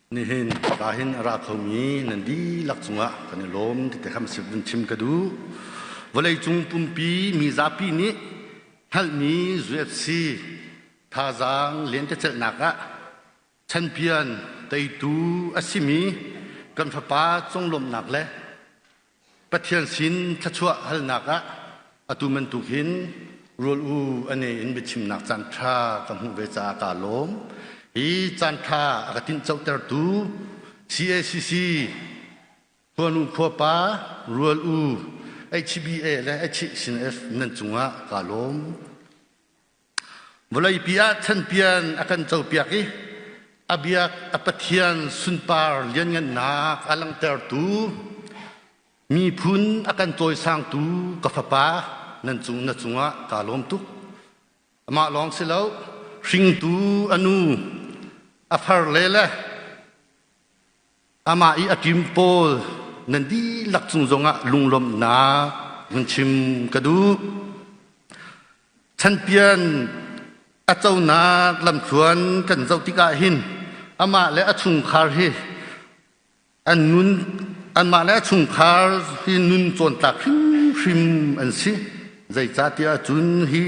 Nihin ka hin a ra khomi nan dihlak cungah kan i lawm ti te kha vun chim ka duh. Vawleicung pumpi mi zapi nih hngalhmi UFC thazaang lentecelhnak ah champion teitu a simi kan fapa conglawmhnak le Pathian sin thluachuah halnak ah atu bantuk hin rual u an in biachimnak caan ṭha ka hmuh ve caah kaa lawm. Hi caan ṭha a ka tinhcohtertu CACC khuanu khuapa rual u HBA le HCNF nan cungah kaa lawm. Vawleipi ah chanpian a kan copiak i a biak a Pathian sunpar lianngannak a langhtertu miphun a kan cawisangtu ka fapa nan cung na cungah kaa lawm tuk. Amah lawng si lo, hringtu a nu, a farle le Amah i a ṭim pawl nan dihlak cung zongah lunglawmhnak vun chim ka duh. Chanpian a conak lamthluan kan zoh tikah hin amah le a chungkhar hi an nun anmah le a chungkhar hi nun cawntlak hrimhrim an si. Zeicahtiah cun hi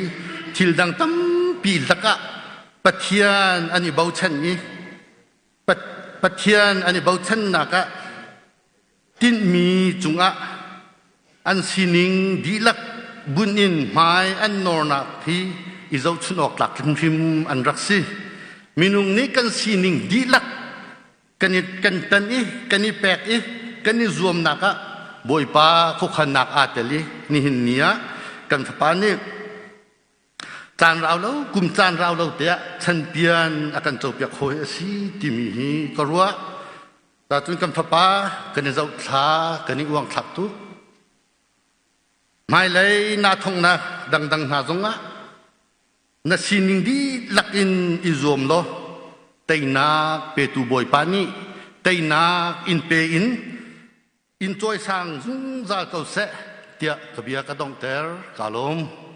thil dang tampi lakah Pathian an i bochan i Pathian an i bochannak ah tinhmi cungah an sining dihlak bunh in hmai an nawrnak hi i zohchunh awk tlak hrimhrim an rak si. Minung nih kan sining dihlak kan i kan tan i kan i pek i kan i zuamnak ah Bawipa khuakhannak aa tel i nihin ni ah kan fapa nih Caan rau lo, kum caan rau lo tiah chanpian a kan copiak hawi a si timi hi ka ruah. Cun kan fapa kan i zohthla, kan i uangthlak tuk. Hmailei naa thonghnak dangdang hna zongah na sining dihlak in i zuam law teinak petu Bawipa nih teinak in pe in in cawisang zungzal ko seh tiah ka bia ka donghter. Kaa lawm.